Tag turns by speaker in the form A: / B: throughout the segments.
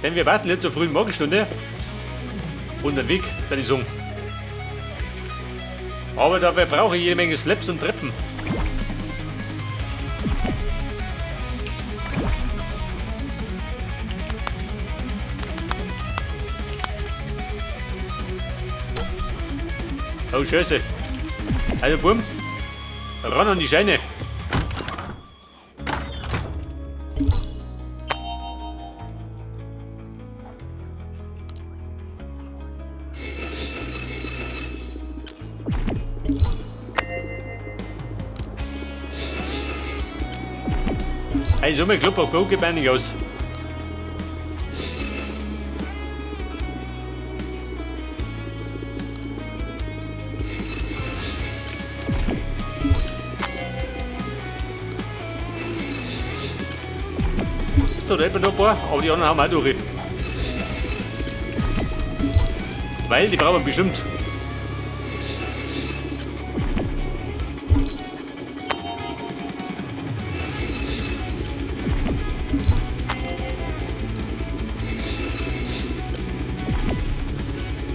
A: Denn wir warten jetzt zur frühen Morgenstunde. Und den Weg, werde ich sagen. Aber dabei brauche ich jede Menge Slaps und Treppen. Oh, Scheiße. Also, Bumm. Ran an die Scheine. Hey, so mein Club auf Go geht nicht aus. So, da hätten wir noch ein paar, aber die anderen haben wir auch durch. Weil die brauchen wir bestimmt.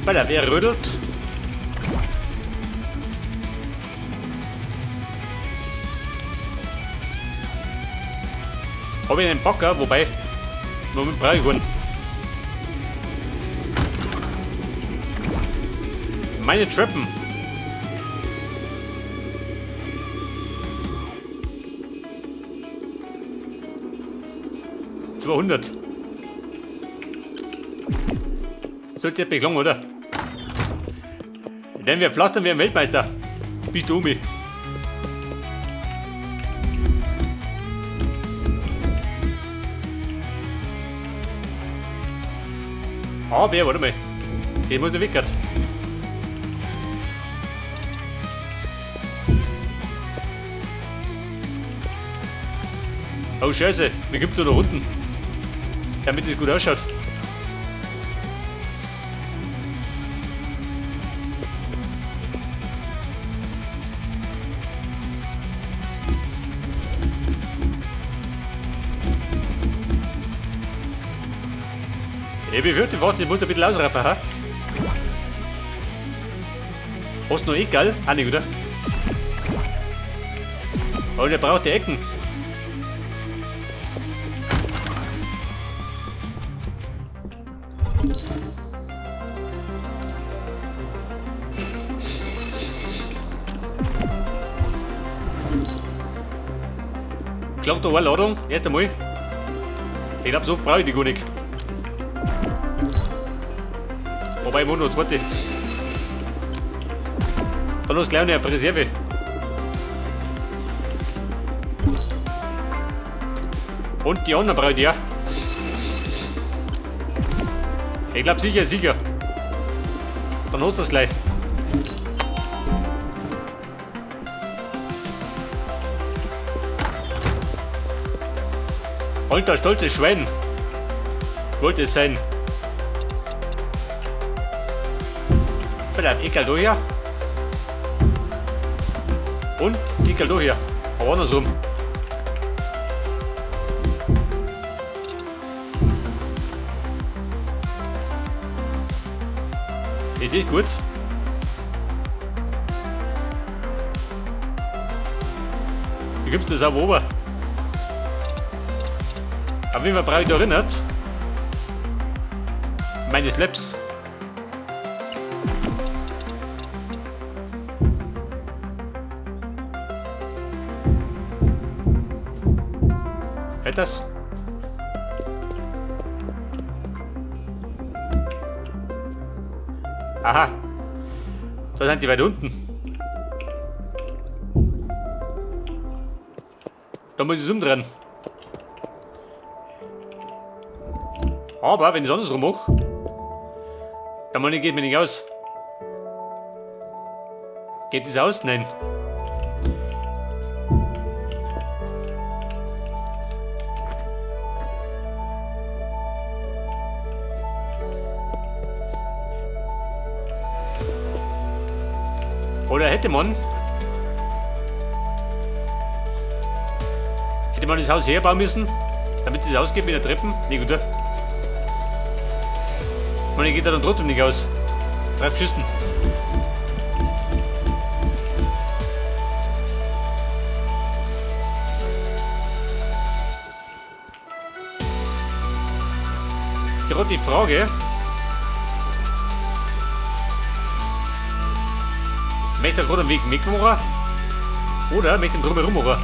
A: Weil wer rödelt? Habe ich einen Bagger, wobei, Moment brauche ich keinen. Meine Treppen. 200. Sollte jetzt beklommen, oder? Denn wir pflastern wie ein Weltmeister. Bist du mich? Aber, warte mal. Den muss ich weg. Oh Scheiße, wie gibt's da da unten? Damit es gut ausschaut. Ich befürchte fast, ich muss ein bisschen ausraffen, ha? Hast du noch egal? Auch nicht, oder? Aber der braucht die Ecken. Klappt da eine Ladung, erst einmal. Ich glaub, so oft brauche ich die gar nicht. Wobei, ich noch zweite. Dann hast du gleich noch eine Reserve. Und die anderen brauche ich ja. Ich glaub sicher, sicher. Dann hast du das gleich. Alter, stolzes Schwein. Wollte es sein. Bleib egal da her. Und egal da her. Aber andersrum. Ist das gut? Wie gibt's das auch oben? Aber wie man brauche ich da erinnert? Meine Slaps. Hält das? Aha. Da sind die weit unten. Da muss ich es umdrehen. Aber wenn ich es andersrum mache, dann meine ich, geht mir nicht aus. Geht das aus? Nein. Oder hätte man das Haus herbauen müssen, damit es ausgeht mit der Treppen? Nee, gut, oder? Meine geht er dann trotzdem nicht aus. Drauf geschissen. Gerade die Frage. Möchte er gerade einen Weg mitmachen? Oder möchte ihn drumherum machen?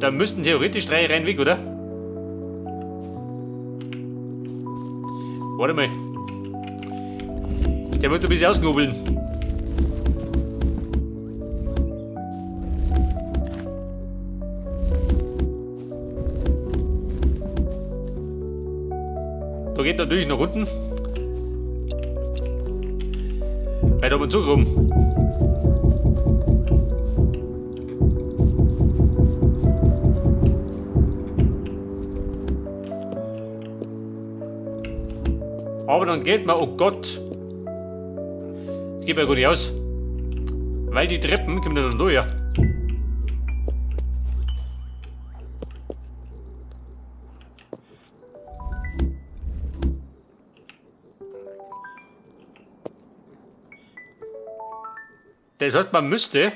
A: Da müssten theoretisch 3 rein weg, oder? Warte mal. Der wird ein bisschen ausknobeln. Da geht natürlich nach unten. Weiter oben Zug rum. Aber dann geht man, oh Gott. Geht mir gar nicht aus. Weil die Treppen kommen dann durch, ja. Das heißt, man müsste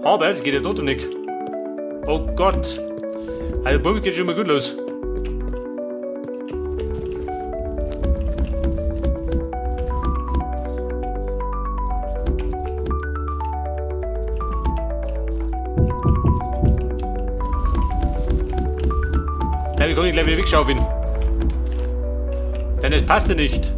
A: Aber es geht ja trotzdem nicht. Oh Gott. Also Bums geht schon mal gut los. Nein, wir können gleich wieder wegschaufeln. Denn es passte nicht.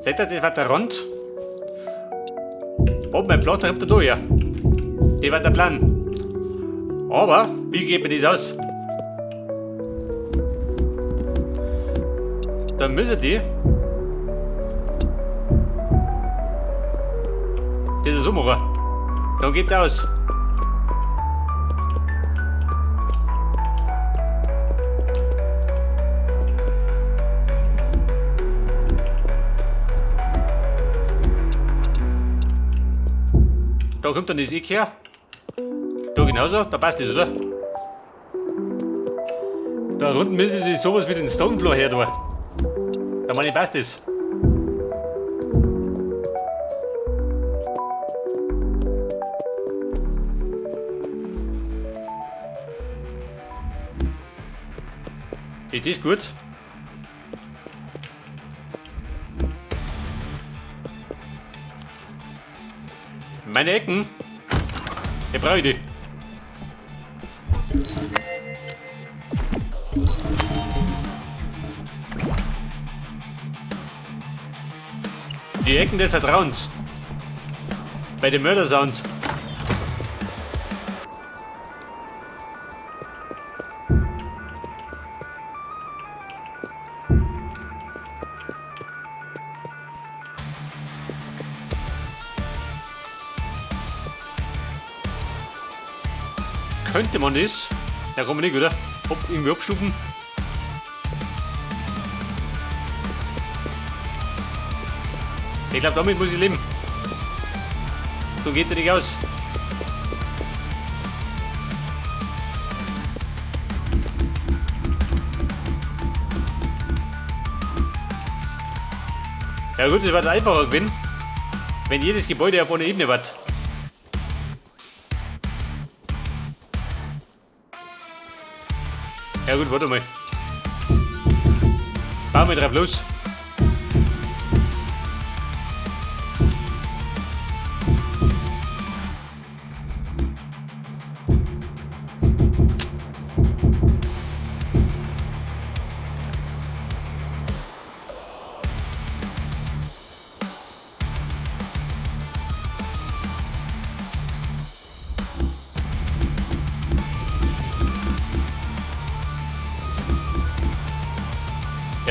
A: Seht ihr, das war der Rand? Oh, mein Pflaster kommt da durch, ja. Das war der Plan. Aber, wie geht mir das aus? Da müssen die. Das ist so machen. Dann geht das aus. Da kommt dann das Eck her. Da genauso, da passt das, oder? Da unten müssen die sowas wie den Stonefloor her da. Da meine ich, passt das. Ist das gut? Meine Ecken, die brauche ich die. Die Ecken des Vertrauens. Bei dem Mördersound. Könnte man das? Ja, kann man nicht, oder? Hopp, irgendwie abstufen. Ich glaub, damit muss ich leben. So geht der nicht aus. Ja gut, es wird einfacher gewesen, wenn jedes Gebäude auf einer Ebene wird. Ja gut, warte mal. Bauen wir drauf los.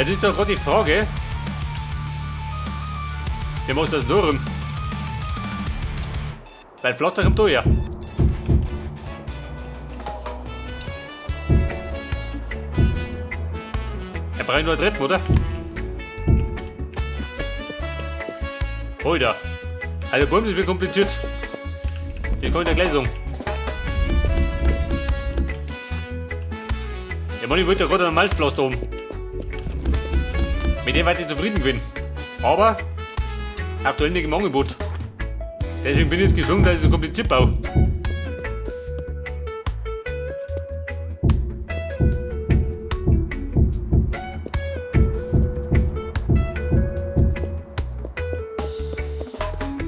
A: Ja, das ist doch gerade die Frage. Wie machst du das nur rum? Weil Pflaster kommt da her. Er braucht nur Treppen, oder? Alter. Also Bäume, das wird kompliziert. Ich kann ich dir gleich sagen. Ich meine, ich wollte ja gerade ein Malzpflaster haben. Mit dem war ich zufrieden gewesen. Aber aktuell nicht im Angebot. Deswegen bin ich jetzt gezwungen, dass ich so kompliziert baue.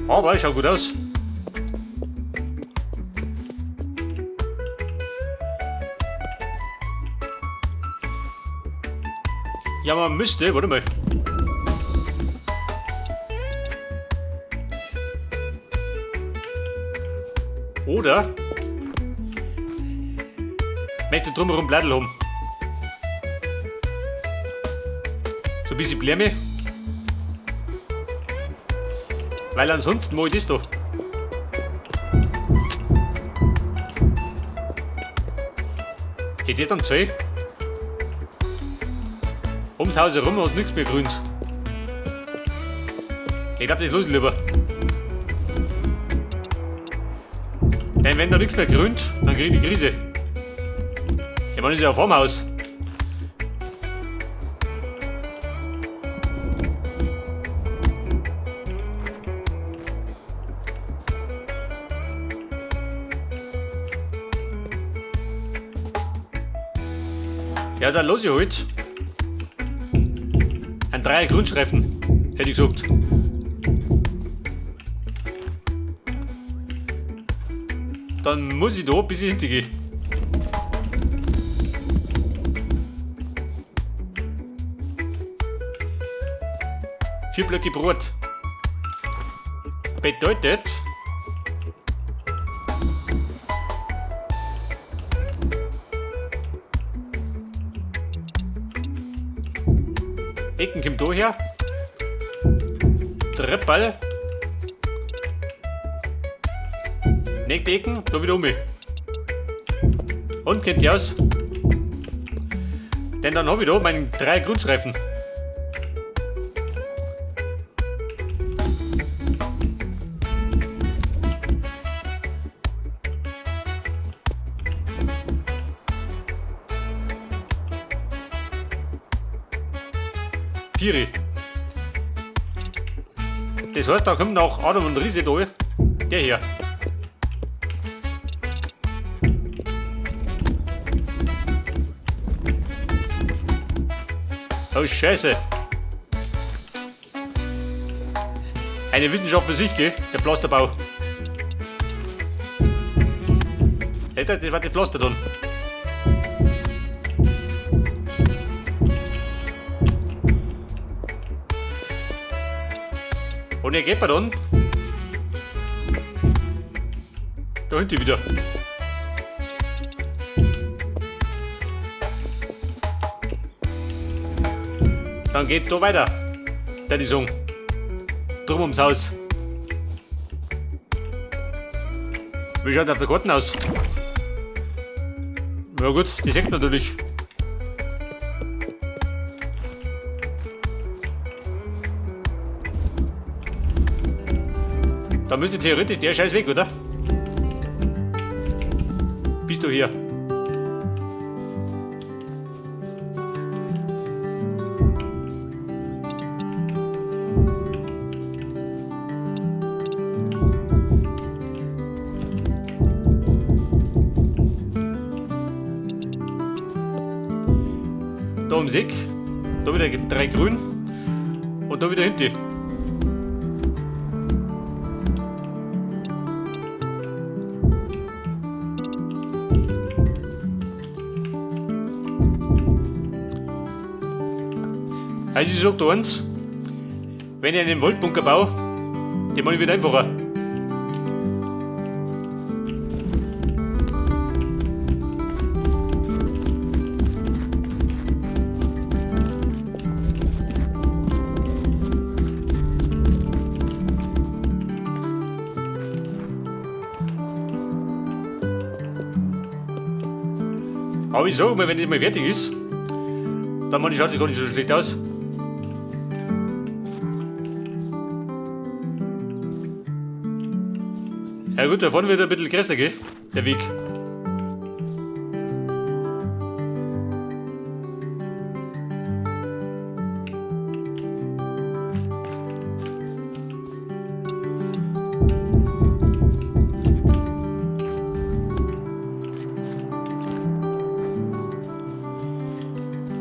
A: Aber schaut gut aus. Ja, man müsste, warte mal. Oder möchte drumherum Blättel haben. So ein bisschen Bläme. Weil ansonsten mach ich das da. Ich hätte dann zwei. Ums Haus herum hat nichts mehr Grüns. Ich glaub, das lass ich lieber. Denn wenn da nichts mehr grünt, dann krieg ich die Krise. Ich meine, das ist ja ein Farmhaus. Ja, dann los ich halt. Ein Dreier Grundstreifen, hätte ich gesagt. Dann muss ich da bis ich hintergehe. 4 Blöcke Brot. Bedeutet, Ecken kommt da her. Treppball. Nächste Ecken, da wieder um. Und kennt ihr aus? Denn dann hab ich da meinen 3 Grundstreifen. Vieri. Das heißt, da kommt noch Adam und Riese da. Der hier. Oh Scheiße. Eine Wissenschaft für sich, gell? Der Pflasterbau. Alter, das war die Pflaster dann. Und hier geht man dann da hinten wieder. Dann geht da weiter. Der die Song. Drum ums Haus. Wie schaut auf der Karten aus? Ja gut, die sieht natürlich. Da müsste theoretisch der Scheiß weg, oder? Bist du hier? Da ums Eck, da wieder 3 grün und da wieder hinten. Also ich sag da eins, wenn ich einen Waldbunker baue, den mach ich wieder einfacher. Aber ich sag mal, wenn das mal fertig ist, dann meine ich, schaut das gar nicht so schlecht aus. Ja gut, da vorne wird ein bisschen größer, gell? Der Weg.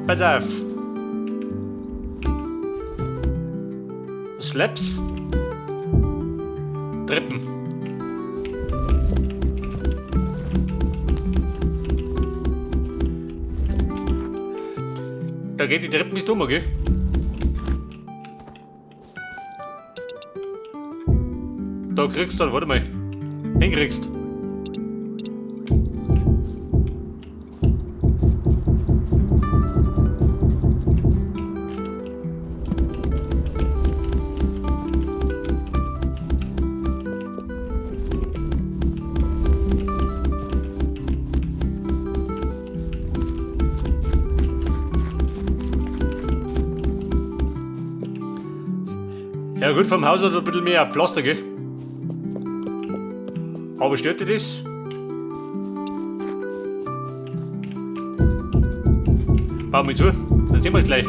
A: Pass auf. Slaps. Treppen. Da geht die Treppen bis dumm, gell? Da kriegst du dann, warte mal. Den kriegst. Ja gut, vom Haus hat er ein bisschen mehr Pflaster, gell? Aber stört dich das? Bau mal zu, dann sehen wir es gleich.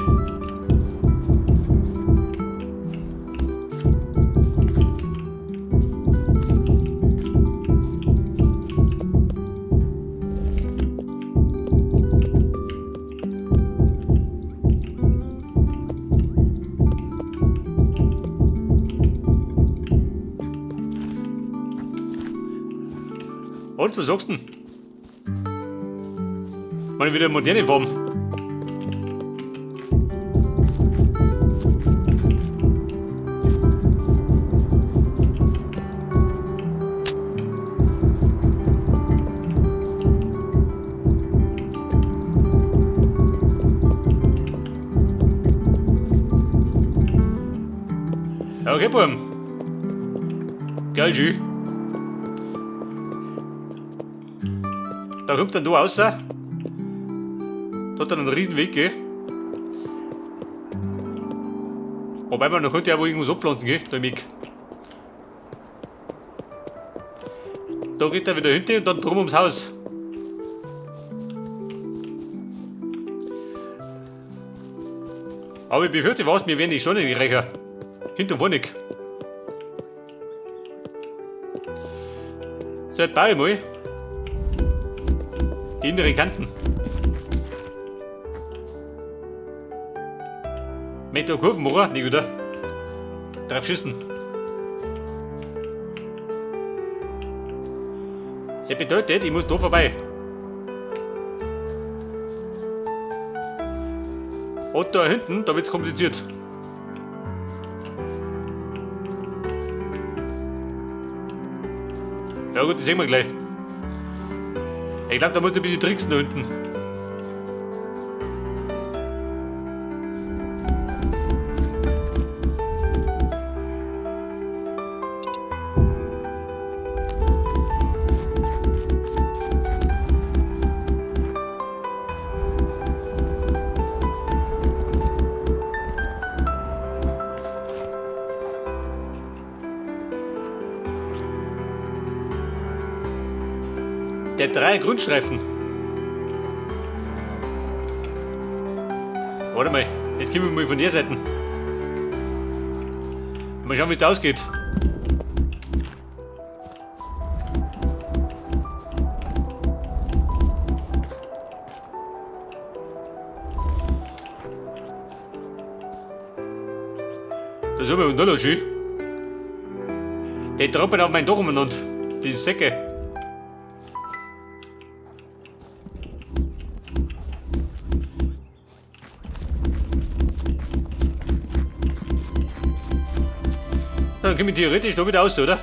A: Und, was sagst du denn? Mal wieder moderne Form. Ja, okay, Buam. Geil, schön. Da kommt dann da raus. Da hat dann einen riesen Weg, gell? Wobei man noch könnte ja wohl irgendwas abpflanzen, gell? Da im Eck. Da geht er wieder hinter und dann drum ums Haus. Aber ich befürchte was, mir werden die Steine nicht reichen. Hinten und vorne. So, jetzt baue ich mal die inneren Kanten. Möchte da Kurven machen? Nicht, oder? Drauf schießen. Das bedeutet, ich muss da vorbei. Und da hinten, da wird's kompliziert. Ja gut, das sehen wir gleich. Ich glaub, da muss ich ein bisschen tricksen da hinten. Der 3 Grundstreifen. Warte mal, jetzt kommen wir mal von der Seite. Mal schauen, wie es da ausgeht. Da sind wir noch schön. Die droppen auf mein Dach umeinander. Die Säcke. Dann komme ich theoretisch da wieder raus, oder?